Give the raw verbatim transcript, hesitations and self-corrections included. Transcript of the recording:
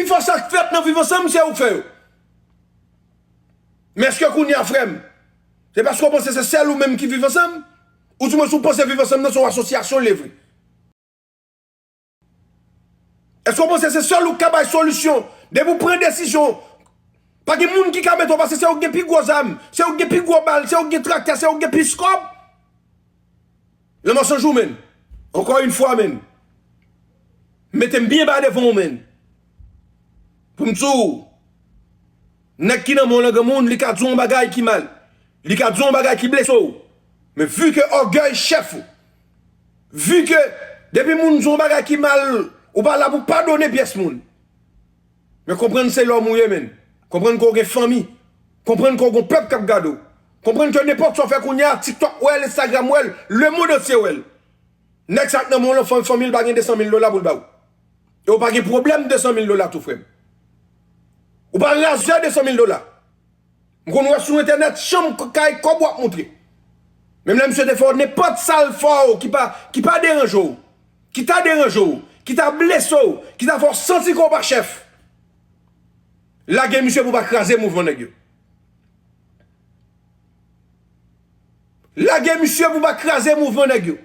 Pi fò sa k fèt nan Viv Ansanm, se ou k fè yo. Men èske kounye a, frè m, se paske w panse se sèl ou menm ki Viv Ansanm? Ou di mwen si w panse Viv Ansanm nan se yon asosyasyon l ye vre? Èske w panse se sèl ou k ka bay solisyon? Depi w pran desizyon, pa gen moun ki ka mete w pase, se ou k gen pi gwo zam, se ou k gen pi gwo bal, se ou k gen traktè, se ou k gen plis kòb. Lanmò Sanjou, menn. Encore une fois, menn. Mete m byen ba devan w, menn. Pou m di w, nèg ki nan men w lan granmoun, li ka di w yon bagay ki mal. Li ka di w yon bagay ki blese w. Men vi ke ògèy chèf ou, vi ke depi moun di w yon bagay ki mal, ou pa la pou padone pyès moun. Men konprann se lòm ou ye, menn. Konprann ke w gen fanmi. Konprann ke w gen pèp k ap gade w. Konprann ke nenpòt sa w fè kounye a, TikTok wè l, Instagram wè l, lemonn antye wè l. Nèg sa k nan men w lan, fanmi l pa gen de san mil dola pou l ba w. E w pa gen pwoblèm de san mil dola tou, frè m. Ou pa razè de san mil dola. M konn wè sou entènèt, chanm k-, kay kòb w ap moutre. Menm lè misye te fè w nenpòt sa l fè w ki pa, ki pa deranje w, ki ta deranje w, ki ta blese w, ki ta fè w santi ke w pa chèf, lage misye pou w pa kraze mouvman nèg yo. Lage misye pou w pa kraze mouvman nèg yo.